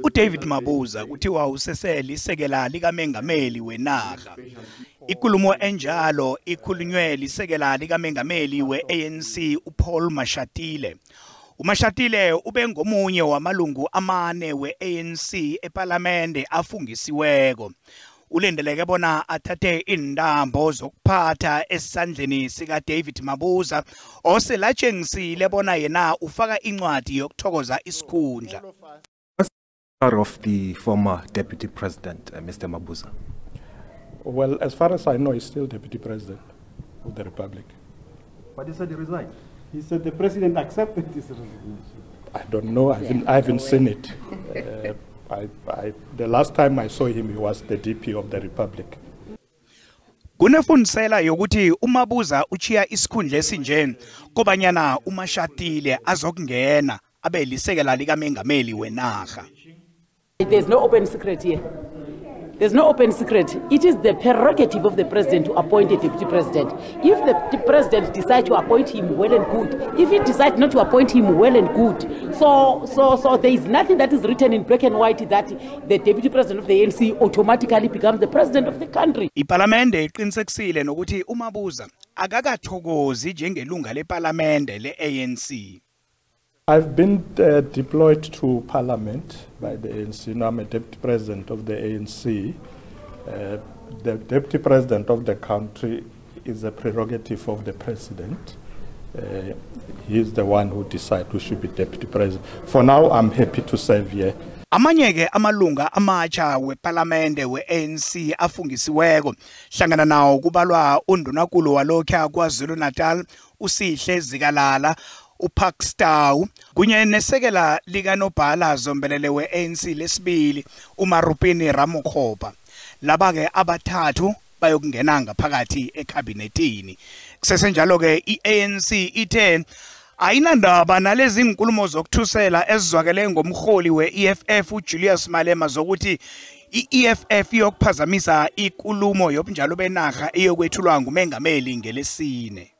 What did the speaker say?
UDavid Mabuza kuthiwa usesele isekela likamengameli wenarha. Ikulumo enjalo ikhulunywe lisekela likamengameli we-ANC uPaul Mashatile. UMashatile ube ngomunye wamalungu amane we-ANC ePalamende afungisiweko. Ulindeleke bona athathe intambo zokuphatha esandleni sika David Mabuza oselatshengisile bona yena ufaka incwadi yokuthokoza isikhundla. Of the former deputy president, Mr. Mabuza? Well, as far as I know, he's still deputy president of the republic. But he said he resigned. He said the president accepted his resignation. I don't know. I haven't seen it. The last time I saw him, he was the DP of the republic. Kunefunisela yokuthi uMabuza uchiya isikhundla esinje kobanyana uMashatile azokungena abe lisekela likamengameli wenarha. There's no open secret here. There's no open secret. It is the prerogative of the president to appoint a deputy president. If the president decides to appoint him, well and good. If he decides not to appoint him, well and good. So there is nothing that is written in black and white that the deputy president of the ANC automatically becomes the president of the country. Ipalamende iqinisekisile nokuthi uMabuza akakathokozi njengelunga lePalamende le-ANC. I've been deployed to Parliament by the ANC. Now I'm a deputy president of the ANC. The deputy president of the country is a prerogative of the president. He's the one who decides who should be deputy president. For now, I'm happy to serve here. Amanye-ke amalunga amatsha wePalamende we-ANC afungisiweko hlangana nawo kubalwa undunankulu walokha KwaZulu-Natal uSihle Zikalala, uParks Tau kunye nesekela likanobhala zombelele we-ANC lesibili uMarupini Ramokgopa. Laba-ke abathathu bayokungena ngaphakathi ekhabinetini. Kusesenjalo-ke i-ANC ithe ayinandaba nalezi inkulumo zokuthusela ezizwakele ngomholi we-EFF uJulius Malema zokuthi i-EFF iyokuphazamisa ikulumo yobunjalo benarha eyokwethulwa ngumengameli ngelesine.